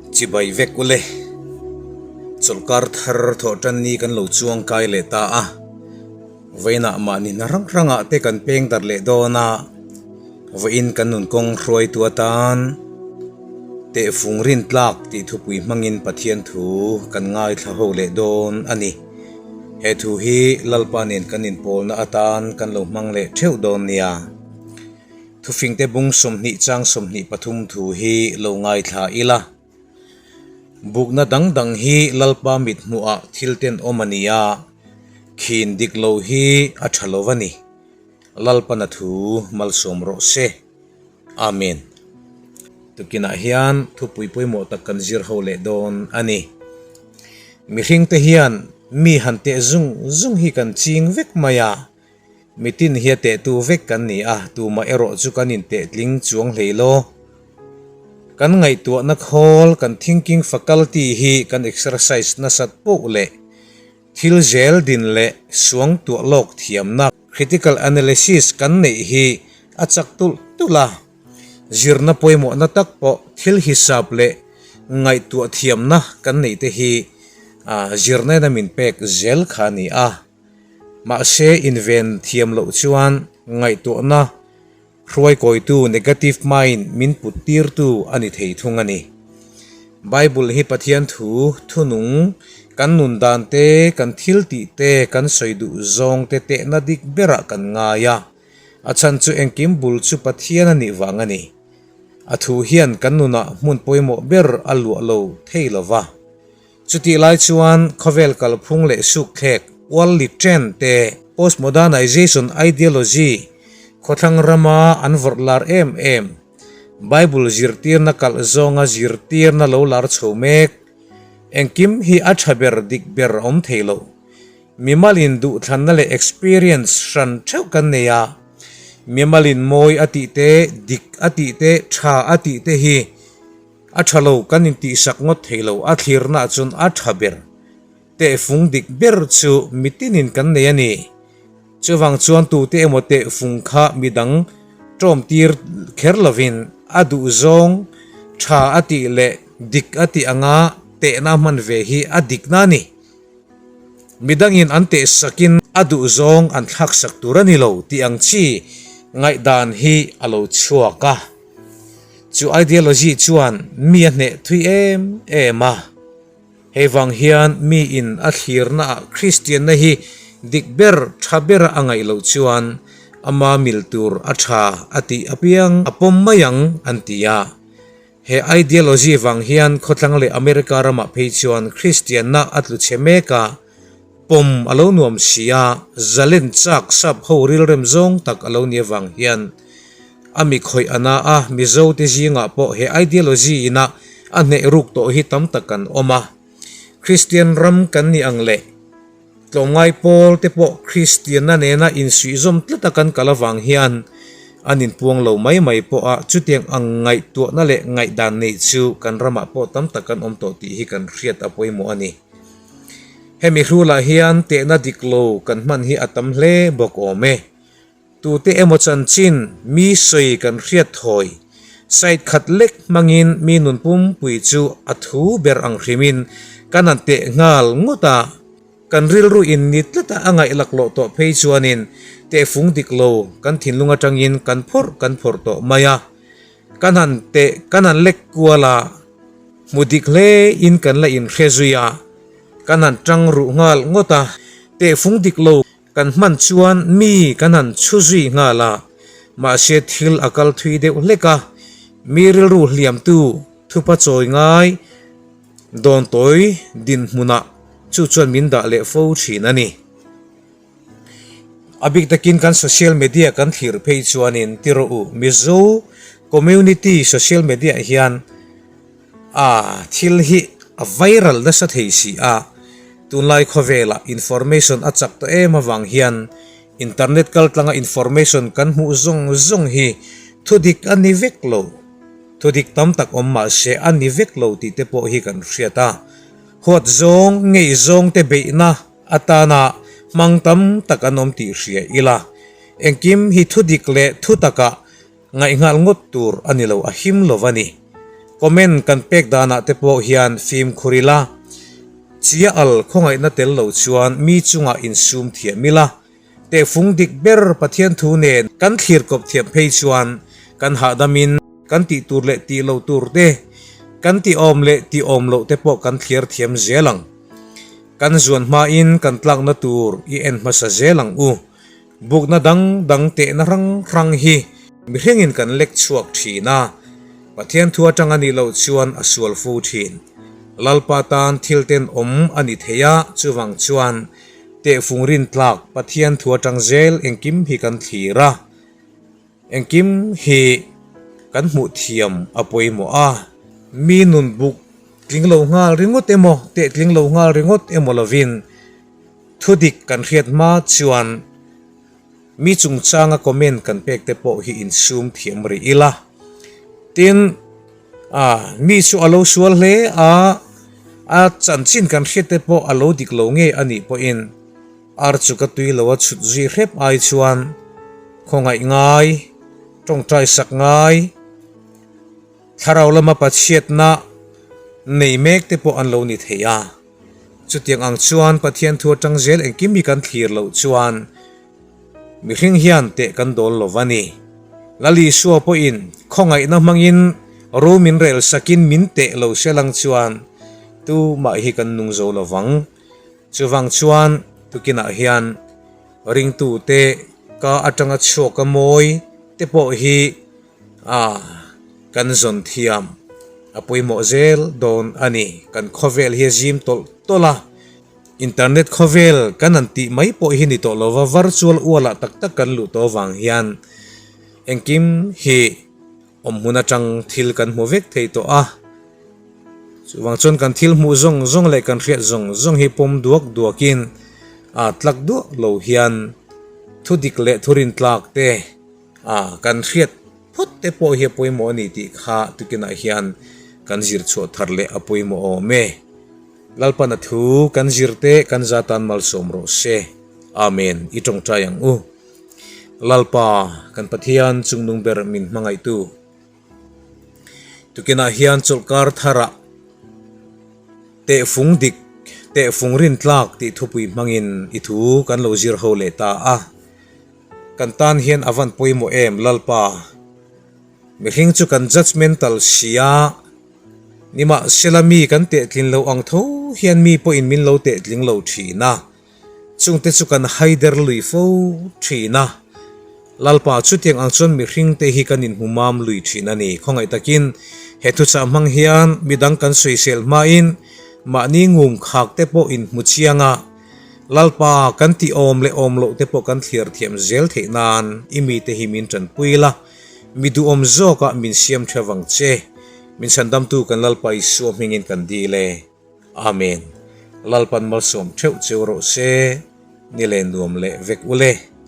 Chibai vek ule. Chawlhkar thar thawh tan ni kan lo chuang kai leh ta a. Vawiinah mahni hna hrang hrangah te kan peng darh leh dawn a, vawiin kan nun kawng hruaitu atan tehfung rin tlak tih thupui hmangin Pathian thu kan ngaithla ho leh dawn a ni. He thu hi Lalpa nen kan inpawlna atan kan lo hmang leh theuh dawn nia. Thufingte bung 20 chang 23 thu hi lo ngaithla ila. Bukna dang dang hi Lalpa mit hmuhah thil ten awm a ni a, khin dik lo hi a tha lo a ni. Lalpana thu malsawm rawh se. Amen. Tukinah hian thupui pawimawh tak kan zir ho leh dawn a ni. Mihringte hian mi han teh zung zung hi kan ching vek mai a. Mitin hi a tehtu vek kan ni a, tumah erawh chu kan intehtling chuang hlei lo. Kan ngaihtuahna khawl, kan thinking faculty hi kan exercise nasat poh leh thil zel din leh suangtuah lawk thiamna, critical analysis, kan neih hi a chak tulh tulh a. Zirna pawimawhna tak pawh thil hisap leh ngaihtuah thiamna kan neih te hi zirna in a min pek zel kha a ni a. Mahse inven thiam loh chuan ngaihtuahna hruaikawitu negative mind min put tirtu a ni thei thung a ni. Bible hi Pathian thu thunung kan nun dan te, kan thil tih te, kan sawi duh zawng te tehna dik berah kan ngai a. A chhan chu engkim bul chu Pathian a nih vang a ni. A thu hian kan nunah hmun pawimawh ber a luah lo thei lo va. Chutih lai chuan khawvel kalphung leh sukthlek, worldly trend, te, postmodernization ideology, khawthlang rama an vawrh lar em em, Bible zirtirna kalh zawnga zirtirna lo lar chho mek, engkim hi a tha ber dik ber a awm thei lo. Mimalin duhthlanna leh experience hran theuh kan nei a, mimalin mawi a tih te, dik a tih te, tha a tih te hi, A tha lo kan intihsak ngawt thei lo, a thlirna chuan a tha ber. Tehfung dik ber chu mitinin kan nei a ni. Chuvang chuan tute emaw tehfung kha midang tawmtir kher lovin a duhzawng tha a tih leh dik a tih anga tehna hman ve hi a dikna a ni. Midangin an tehsakin a duhzawng an thlaksak tur a ni lo tih ang chi ngaihdan hi a lo chhuak a. Chu ideology chuan mi a hneh thui em em a. Hei vang hian mi in a thlirna ah Kristianna hi dik ber tha ber a ngaih loh chuan ama mil tur a tha a tih apiang a pawm mai ang an ti a. He ideology vang hian khawtlang leh America ramah phei chuan Kristianna a tlu chhe mek a, pawm a lo nuam si a, zalen chak sap ho rilrem zawng tak a lo ni avang hian A mi khawih a na a, Mizo te zingah pawh he ideology ina a hneh ruk tawh hi tam tak kan awm a. Kristian ram kan ni ang leh tlawmngai pawl te pawh Kristianna nena insuihzawm tlata kan kal avang hian an inpuang lo mai mai pawh a, chutiang ang ngaihtuahna leh ngaihdan neih chu kan ramah pawh tam tak kan awm tawh tih hi kan hriat a pawimawh a ni. Hemi hrulah hian tehna dik lo kan hman hi a tam hle bawk awm e. Tute emaw chanchin mi sawi kan hriat thawi, side khat lek hmangin mi nun pumpui chu a thu ber ang hrimin kan han teh nghal ngawt a, kan rilru in ni tlata a ngaih laklawh tawh phei chuanin tehfung dik lo kan thinlung atangin kan phawrh kan phawrh tawh mai a, kan han teh kan han lek kual a, hmu dik hle in kan la inhre zui a, kan han tang ruh nghal ngawt a, tehfung dik lo. Kan hman chuan mi kan han chhu zui nghal a, mahse thil a kal thui deuh hlek a, mi rilru hliamtu thupa chawi ngai dawn tawi dinhmunah chu chuan min dah leh fo thin a ni. A bik takin kan social media kan thlir phei chuanin ti rawh u, Mizo community social media hian A, thil hi a viral nasa thei si a, tunlai khawvelah information a chak tawh em avang hian internet kaltlanga information kan hmuh zawng zawng hi thudik a ni vek lo. Thudik tam tak awm mah se a ni vek lo tih te pawh hi kan hriat a. Huat zawng, ngei zawng te beihna atana hmang tam tak an awm tih hria ila. Engkim hi thudik leh thutakah Ngaihnghal ngawt tur a ni lo, a him lo a ni. Comment kan pek danah te pawh hian fimkhur ila, chia al khawngaihna tel lo chuan mi chungah insum thiam ila, tehfung dik ber Pathian thu nen kan thlir kawp thiam phei chuan kan hahdamin kan tih tur leh tih lo tur te, kan tih awm leh tih awm loh te pawh kan thliar thiam zel ang. Kan zuan hmain kan tlakna tur i en hmasa zel ang u. Bukna dang dang tehna hrang hrang hi mihringin kan lek chhuak thin a, Pathian thu atang a nih loh chuan a sual fo thin. Lalpa tan thil tenawm a ni thei a, chuvang chuan tehfung rintlak Pathian thu atang zel engkim hi kan thlir a. Engkim hi kan hmuh thiam a pawimawh a, mi nun buk tling lo nghal ringawt emaw teh tling lo nghal ringawt emaw lovin thudik kan hriat hma chuan mi chungchanga comment kan pek te pawh hi insum thiam rih ila. Tin, a mi chu a lo sual hle a, a chanchin kan hriat te pawh a lo dik lo ngei a nih pawhin, Ar chu ka tui lo a chhut zui hrep ai chuan khawngaih ngai, tawngtai sak ngai, thlarau lama pachhiatna nei mek te pawh an lo ni thei a. Chutiang ang chuan Pathian thu atang zel engkim hi kan thlir loh chuan mihring hian teh kan dawl lo va ni. Lal Isua pawhin khawngaihna hmangin ro min rel sakin min teh lo se lang chuan tumah hi kan nung zo lo vang. Chuvang chuan tukinah hian ringtute ka atanga chhuak a mawi te pawh hi a kan zawn thiam a pawimawh zel dawn a ni. Kan khawvel hi a zim tawlh tawlh a, internet khawvel kan han tih mai pawh hi ni tawh lova virtual ualah tak tak kan luh tawh avang hian engkim hi Awm hmun atang thil kan hmu vek thei tawh a, chuvang chuan kan thil hmuh zawng zawng leh kan hriat zawng zawng hi pawm duak duakin a tlak duah lo hian thu dik leh thu rintlak te a kan hriat phawt te pawh hi a pawimawh a ni tih kha tukinah hian kan zir chhuah thar leh a pawimawh awm e. Lalpana thu kan zir te kan za tan malsawm rawh se. Amen. I tawngtai ang u. Lalpa, kan Pathian chungnung ber min hmangaihtu. Tukinah hian chawlhkar tharah tehfung dik, tehfung rintlak tih thupui hmangin i thu kan lo zir ho leh ta a. Kan tan hian a van pawimawh em Lalpa? Mihring chu kan judgemental si a, nimahsela mi kan tehtlin lo ang tho hian mi pawhin min lo tehtling lo thin a. Chungte chu kan haider lui fo thin a, Lalpa chutiang ang chuan mihringte hi kan inhmu mam lui thin a ni. Khawngaih takin he thuchah hmang hian midang kan sawisel hmain mahni ngum khak te pawh inhmu chiang a, Lalpa kan tih awm leh awm loh te pawh kan thliar thiam zel theih nan i mite hi min tanpui la, mi duhawm zawkah min siam tha vang che. Min chhandamtu kan Lalpa Isua hmingin kan dil e. Amen. Lalpan malsawm theuh cheu rawh se, ni leh nuam leh vek ule.